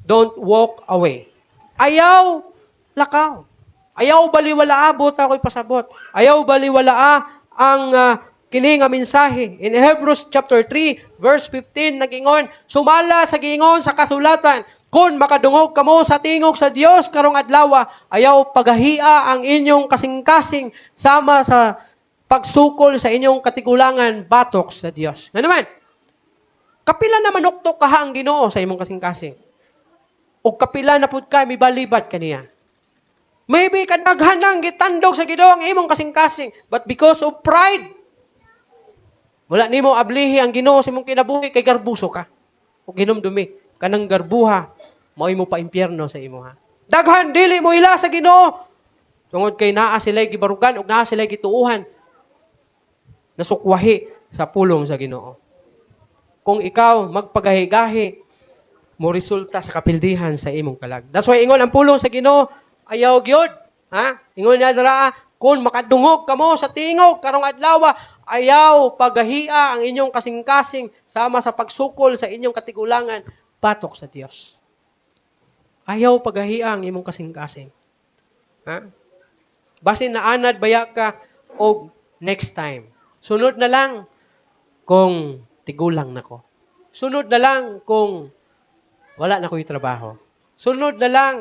Don't walk away. Ayaw lakaw. Ayaw baliwalaa, buot ako'y pasabot. Ayaw baliwalaa ang kini nga mensahe. In Hebrews chapter 3, verse 15, nagingon, sumala sa giingon sa kasulatan, kung makadungog kamo sa tingog sa Dios karong adlaw, ayaw pagahia ang inyong kasing-kasing sama sa pagsukol sa inyong katigulangan batok sa Dios. Nga naman, kapila na manuktok kaha ang Ginoo sa imong kasing-kasing? O kapila na pud ka mibalibad kaniya? Maybe kadaghan nang gitandog sa Ginoo ang imong kasing-kasing, but because of pride, wala nimo ablihi ang Ginoo sa imong kinabuhi kay garbuso ka. O hinumdumi kanang garbuha mao'y mo pa-impyerno sa imo ha. Daghan dili mo ila sa Ginoo tungod kay naa sila'y gibarugan ug naa sila'y gituuhan nasukwahi sa pulong sa Ginoo. Kung ikaw magpagahi-gahi, mo resulta sa kapildihan sa imong kalag. That's why ingon ang pulong sa Ginoo, ayaw gyud, ha? Ingon niya dira, kung makadungog kamo sa tingog karong adlaw, ayaw pagahia ang inyong kasing-kasing sama sa pagsukol sa inyong katigulangan batok sa Dios. Ayaw pagahia ang imong kasing-kasing. Ha? Basin naanad baya ka og next time. Sunod na lang kung tigulang na ko. Sunod na lang kung wala na ko'y trabaho. Sunod na lang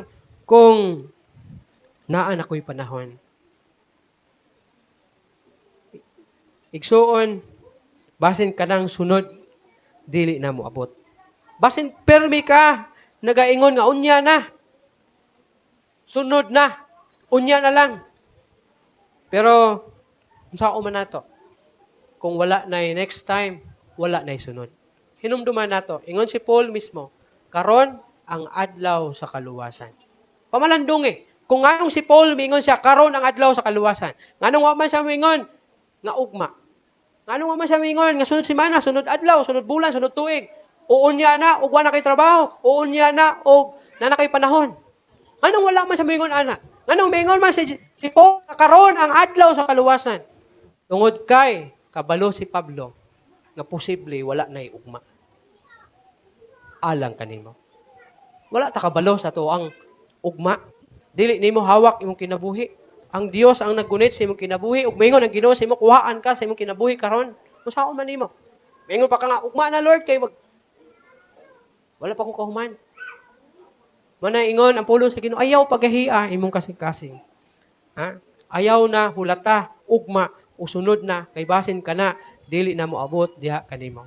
kung naa na ko'y panahon. Igsuon, basin kanang sunod, dili na mo abot. Basin permi ka, nagaingon nga unya na. Sunod na. Unya na lang. Pero, unsa man nato? Kung wala na next time, wala na sunod. Hinumduman nato. Ingon si Paul mismo, karon ang adlaw sa kaluwasan. Pamalandong eh. Kung nganong si Paul mingon siya, karon ang adlaw sa kaluwasan. Nganong wa man siya mingon nga ugma? Nganong wa man siya mingon nga sunod semana, sunod adlaw, sunod bulan, sunod tuig? O unya na, og wa na kay trabaho. O unya na, og na na kay panahon. Nganong wala man siya mingon ana? Nganong mingon man si Paul nga karon ang adlaw sa kaluwasan? Tungod kay kabalo si Pablo nga posible wala na ugma. Alang kanimo. Wala ta kabalo sa ato ang ugma. Dili nimo hawak imong kinabuhi. Ang Dios ang naggunit sa imong kinabuhi ug maingon ang Ginoo sa imo, kuhaan ka sa imong kinabuhi karon. Unsaon man nimo? Maingon pa ka nga ugma na, Lord, kay mag wala pa ko kahuman. Mana ingon ang pulong sa Ginoo, ayaw pagahia imong kasing-kasing. Ha? Ayaw na hulata, ugma, usunod na, kay basin ka na, dili na mo abot diha kanimo.